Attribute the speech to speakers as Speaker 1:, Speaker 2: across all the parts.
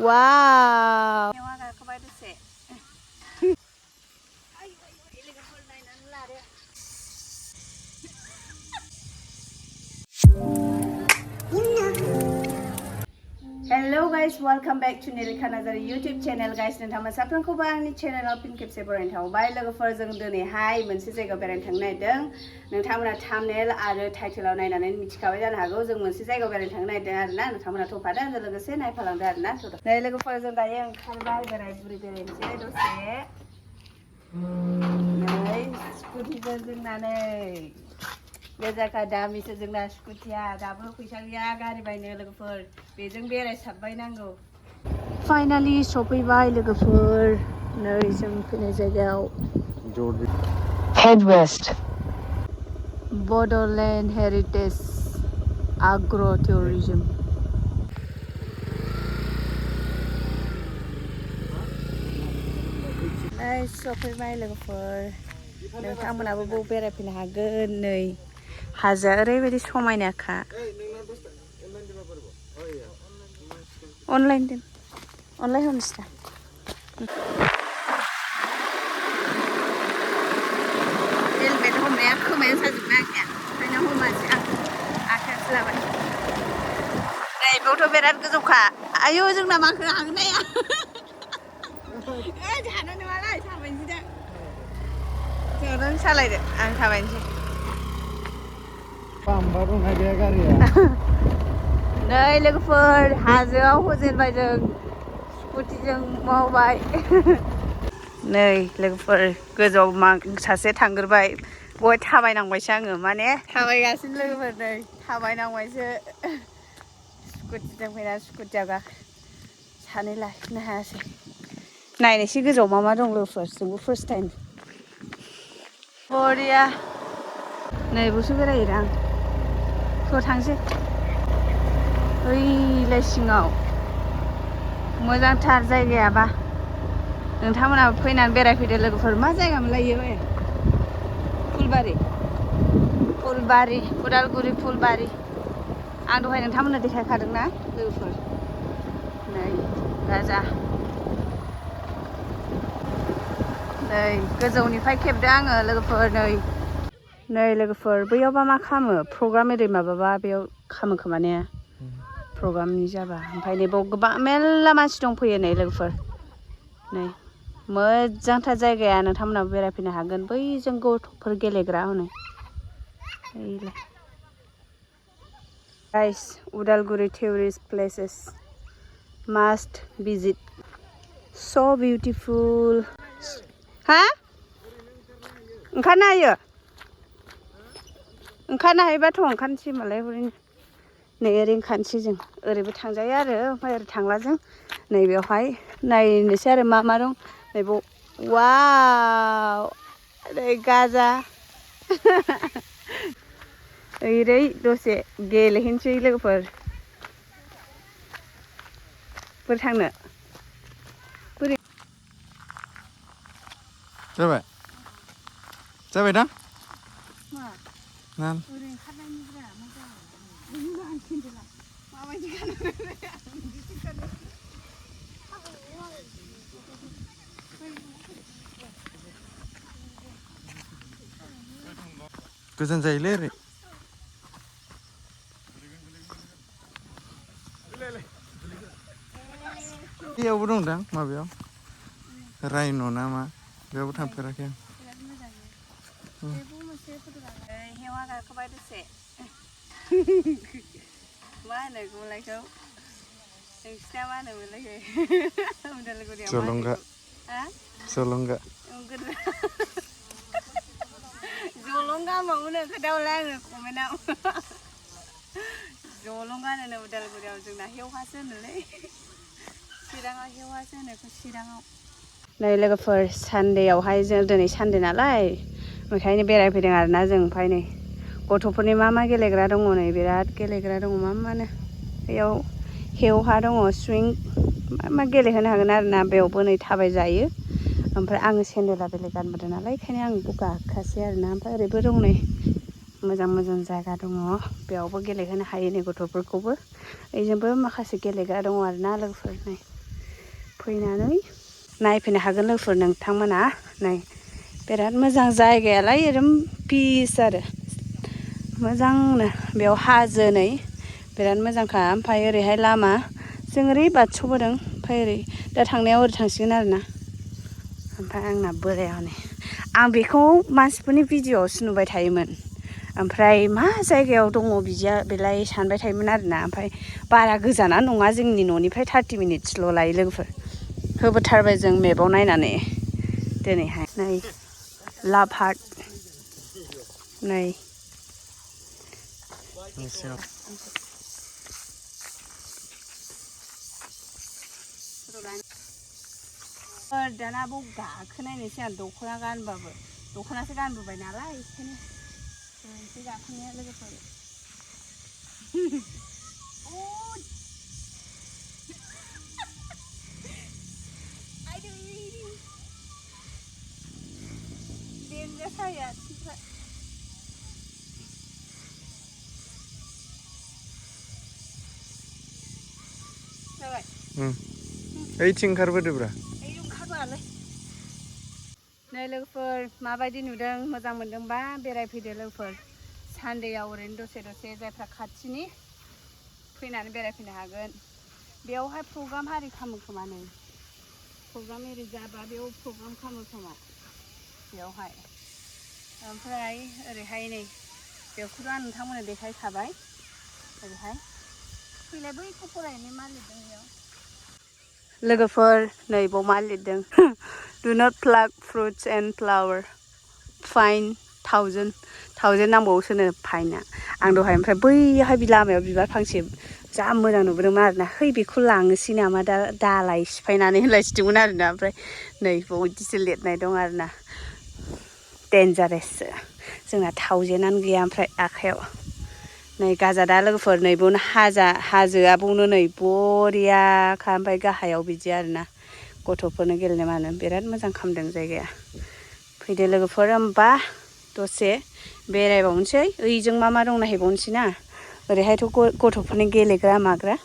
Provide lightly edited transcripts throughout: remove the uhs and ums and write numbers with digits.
Speaker 1: Wow. Hello guys, welcome back to Nilkanazari YouTube channel guys. नोंथांमोन साफ्रोमखौबो आंनि चेनेलाव फिन खेबसे बरायनो थाबाय लोगोफोर जों दिनैहाय मोनसे जायगायाव बेरायनो थांनो नागिरदों। नोंथांमोना थाम्बनेल आरो टाइटेलाव नायनानै मिथिखाबाय जानो हागौ जों मोनसे जायगायाव बेरायनो थांनो नागिरदों आरोना। नोंथांमोना थफादों आंजों लोगोसे नायफालांदो आरोना। नै लोगोफोर जों दायो ओंखारबाय बोराय बुरि बेरायनोसै दसे। नै स्कुटिजों जोंना नै बेजाखा दामिसो जोंना स्कुटिया दाबो फैसा गैया गारि बायनो लोगोफोर बेजों बेरायसाबबाय नांगौ। फाइनालि सफैबाय लोगोफोर नै जों फैनाय जायगायाव
Speaker 2: Head west.
Speaker 1: Bodoland Heritage Agro Tourism. नै सफैबाय लोगोफोर नोंथांमोनाबो बाव बेरायफैनो हागोन। नै हाजोआ ओरैबायदि समायनाखा। अनलाइन हमस्था हेलमेट हमनाया खोमायाव साजोबबाय आंनिया ओंखायनो हमासै आं आखायासो लाबाय। नै बेयावथ' बिराद गोजौखा। आयौ जोंना माखौ हागोन नाया जानो नङालै थाबायनोसै दा नों सालायदो आं थाबायनोसै। नै लोगोफोर हाजोआव होजेनबाय जों स्कुटिजों मावबाय। नै लोगोफोर गोजौआव सासे थांग्रोबाय बहाय थाबायनांबायसो आङो माने थाबायगासिनो लोगोफोर नै थाबायनांबायसो स्कुटिजों फैना स्कुटियाव सानै लाखिनो हायासै। नायनोसै गोजौआव मा दं लोगोफोर जोंबो फार्स्ट टाइम। बरिया नै बावसो बेरायहैदों आं थ' थांसै ओइलाय सिङाव मोजांथार जायगायाबा नोंथांमोनाबो फैनानै बेरायफैदो लोगोफोर। मा जायगा मोनलायो फुलबारि उदालगुरि फुलबारि आं दहाय नोंथांमोननो देखायखादोंना लोगोफोर। नै गाजा नै गोजौनिफ्राय खेबदों आङो लोगोफोर। नै लोगोफोर बैयावबा मा खालामो प्रग्राम ओरै माबाबा बेयाव खामो खोमा ने प्रग्रामनि जाबा। ओमफ्राय नै बाव गोबां मेरला मानसि दंफैयो नै लोगोफोर। नै मोजांथार जायगाया नोंथांमोनाबो बेरायफैनो हागोन। बैजों गथ'फोर गेलेग्रा हनै ओइलाय गाइस उदालगुरि टुरिस्ट प्लेसेस मास्ट भिजिट स' बिउटिफुल। हा ओंखारनो हायो ओंखारनो हायोबाथ' ओंखारनोसै होनबालाय हरैनो नै ओरै ओंखारनोसै जों ओरैबो थांजायो आरो ओमफ्राय ओरै थांला जों नैबेयावहाय नायनोसै आरो मा मा दं नैबाव। वाव नै गाजा ओरै दसे गेलेहैनोसै लोगोफोर। बोरै थांनो बोरै
Speaker 2: जाबाय दा
Speaker 1: मा
Speaker 2: ना
Speaker 1: ओरै ओंखारनायनिब्रा मा जाबाय आं केन्देला माबायदि गाननो
Speaker 2: गोजान जायोलै ओरै बेयावबो दंदां माबायाव रायन' ना मा बेयावबो थांफेराखै आं।
Speaker 1: हेवा गाखोबाय दसे मा होनो गलायखौ नोंसिना मा होनोमोनलाय उदालगुरियाव मा
Speaker 2: जलंगा जलंगा
Speaker 1: जलंगा होनबावोनो खोन्थाहरलाय आङो कमेन्टआव जलंगा होनो उदालगुरियाव जोंना हेवहासो होनोलै चिराङाव हेवहासो होनो चिराङाव। नै लोगोफोर सानदेआवहाय जों दिनै सानदे नालाय बेखायनो बेरायफैदों आरोना जों। ओमफ्राय नै गथ'फोरनि मा मा गेलेग्रा दङ नै बिराद गेलेग्रा दङ मा मानो बेयाव हेवहा दङ सुइं मा गेलेहोनो हागोन आरोना बेयावबो नै थाबाय जायो। ओमफ्राय आङो सेन्देला बेलेग गानबोदों नालाय बेखायनो आं बेखौ गाखोआसै आरोना। ओमफ्राय ओरैबो दं नै मोजां मोजां जायगा दङ बेयावबो गेलेहोनो हायो नै गथ'फोरखौबो। ओइजोंबो माखासे गेलेग्रा दङ आरोना लोगोफोर। नै फैनानै नायफैनो हागोन लोगोफोर नोंथांमोना नै बिराद मोजां जायगायालाय ओरैनो पिस आरो मोजांनो बेयाव हाजो नै बिराद मोजांखा ओमफ्राय ओरैहाय लामा जों ओरै बारस'बोदों ओमफ्राय ओरै दा थांनायाव ओरै थांसिगोन आरोना ओमफ्राय आंना बोराया हनै आं बेखौ मानसिफोरनि भिडिअ'आवसो नुबाय थायोमोन ओमफ्राय मा जायगायाव दङ बिदिया बेलाय सानबाय थायोमोन आरोना ओमफ्राय बारा गोजाना नङा जोंनि न'निफ्राय 30 मिनिटसोल' लायो लोगोफोर होबोथारबाय जों मेपाव नायनानै दिनैहाय नै लाभ हार्ट नै दाना बाव गाखोनायनोसै आं दख'ना गानबाबो दख'नासो गानबोबाय नालाय बेखायनो एसे गाखोनाया लोगोफोर देनजार सायो आथिंफ्रा जाबाय
Speaker 2: ओइथिं ओंखारबोदोब्रा
Speaker 1: नै लोगोफोर माबायदि नुदों मोजां मोनदोंबा बेरायफैदो लोगोफोर सानदेआव ओरैनो दसे जायफ्रा खाथिनि फैनानै बेरायफैनो हागोन बेयावहाय प्रग्राम आरि खालामो खोमा नै प्रग्राम एरि जाबा बेयाव प्रग्राम खालामो खोमा बेयावहाय ओमफ्राय ओरैहाय नै बेखौथ' आं नोंथांमोननो देखायखाबाय ओरैहाय फैलाय बैखौ फरायनानै मा लिरदों बेयाव लोगोफोर नै बाव मा लिरदों Do not pluck fruits and flower. Fine 1000 नांबावोसोनो फाइना आं दहाय ओमफ्राय बैहाय लामायाव बिबार फांसे जा मोजां नुबोदोंमोन आरोना है बेखौ लांनोसै नामा दा दालाय सिफायनानै होनलायसिदोंमोन आरोना ओमफ्राय नै बाव बिदिसो लिरनाय दं आरोना डेन्जारेससो जोंना 1000 गैया ओमफ्राय आखायाव नै गाजादा लोगोफोर नै बावनो हाजोआ बावनो नै बरियाखा ओमफ्राय गाहायाव बिदि आरोना गथ'फोरनो गेलेनो मानो बिराद मोजां खालामदों जायगाया फैदो लोगोफोर होमबा दसे बेरायबावनोसै ओइजों मा दं नायहैबावनोसै ना ओरैहायथ' गथ'फोरनि गेलेग्रा माग्रा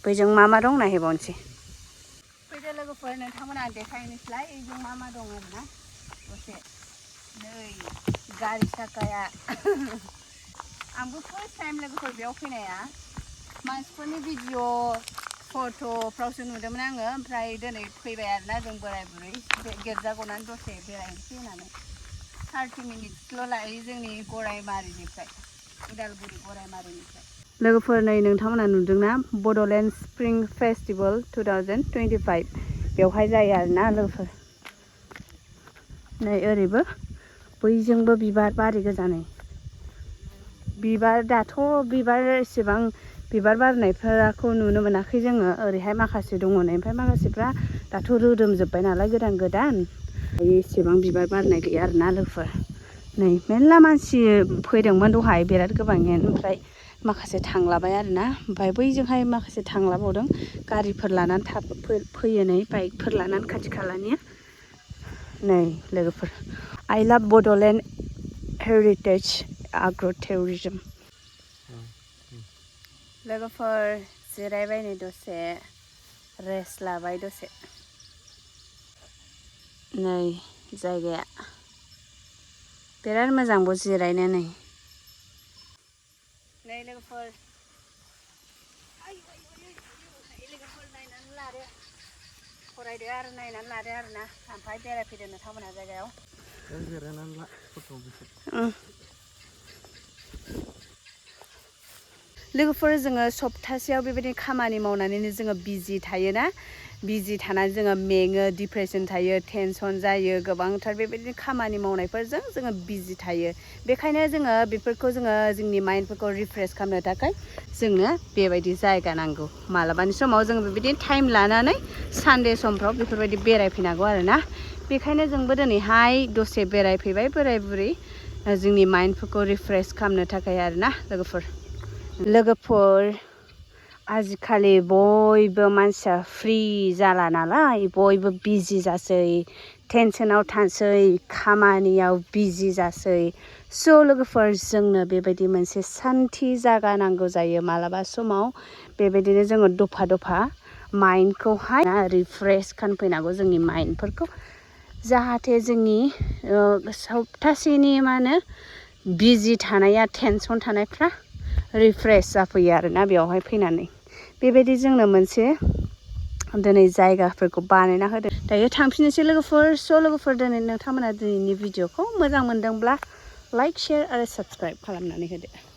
Speaker 1: बैजों मा दं नायहैबावनोसै फैदो लोगोफोर नोंथांमोना देखायनोसैलाय ओइजों मा दं आरोना दसे नै गारि साखाया आंबो फार्स्ट टाइम लोगोफोर बेयाव फैनाया मानसिफोरनि भिडिअ' फट'फ्रावसो नुदोंमोन आङो ओमफ्राय दिनै फैबाय आरोना जों बोराय बुरै गिर्जा गनानै दसे बेरायनोसै होननानै 30 मिनिटसल' लायो जोंनि गरायमारिनिफ्राय उदालगुरि गरायमारिनिफ्राय लोगोफोर नै नोंथांमोना नुदोंना बड'लेण्ड स्प्रिं फेस्टिभेल 2025 बेवहाय जायो आरोना लोगोफोर नै ओरैबो बैजोंबो बिबार बारि गोजा नै बिबार दाथ' बिबार एसेबां बिबार बारनायफोरखौ नुनो मोनाखै जोङो ओरैहाय माखासे दङ नै ओमफ्राय माखासेफ्रा दाथ' रोदोमजोब्बाय नालाय गोदान एसेबां बिबार बारनाय गैया आरोना लोगोफोर नै मेरला मानसि फैदोंमोन दहाय बिराद गोबाङैनो ओमफ्राय माखासे थांलाबाय आरोना ओमफ्राय बैजोंहाय माखासे थांलाबावदों गारिफोर लानानै फैयो नै बाइकफोर लानानै खाथि खालानिया नै लोगोफोर I love Bodoland heritage agro tourism लोगोफोर जिरायबाय नै दसे रेस्ट लाबाय दसे नै जायगाया बिराद मोजांबो जिरायनो नै लोगोफोर लोगोफोर नायनानै लादो फरायदो आरो नायनानै लादो आरोना ओमफ्राय बेरायफैदो नोंथांमोना जायगायाव लोगोफोर जोङो सप्तासेयाव बेबायदि खामानि मावनानैनो जोङो बिजि थायोना बिजि थानानै जोङो मेङो डिप्रेसन थायो टेनसन जायो गोबांथार बेबायदिनो खामानि मावनायफोरजों जोङो बिजि थायो बेखायनो जोङो बेफोरखौ जोङो जोंनि माइन्डफोरखौ रिफ्रेश खालामनो थाखाय जोंनो बेबायदि जायगा नांगौ मालाबानि समाव जोङो बेबायदिनो टाइम लानानै सानडे समफ्राव बेफोरबायदि बेरायफैनांगौ आरोना बेखायनो जोंबो दिनैहाय दसे बेरायफैबाय बोराय बुरै जोंनि माइन्डफोरखौ रिफ्रेश खालामनो थाखाय आरोना लोगोफोर आजिखालि बयबो मानसिया फ्रि जाला नालाय बयबो बिजि जासै टेनसनाव थासै खामानियाव बिजि जासै स' लोगोफोर जोंनो बेबायदि मोनसे सान्थि जागा नांगौ जायो मालाबा समाव बेबायदिनो जोङो दफा दफा माइन्डखौहाय रिफ्रेश खालामफैनांगौ जोंनि माइन्डफोरखौ जाहाथे जोंनि सप्तासेनि मा होनो बिजि थानाया टेनसन थानायफ्रा रिफ्रेश जाफैयो आरोना बेयावहाय फैनानै बेबायदि जोंनो मोनसे दिनै जायगाफोरखौ बानायना होदों दायो थांफिननोसै लोगोफोर दिनै नोंथांमोना दिनैनि भिडिअखौ मोजां मोनदोंब्ला लाइक शेयार आरो साबस्क्राइब खालामनानै होदो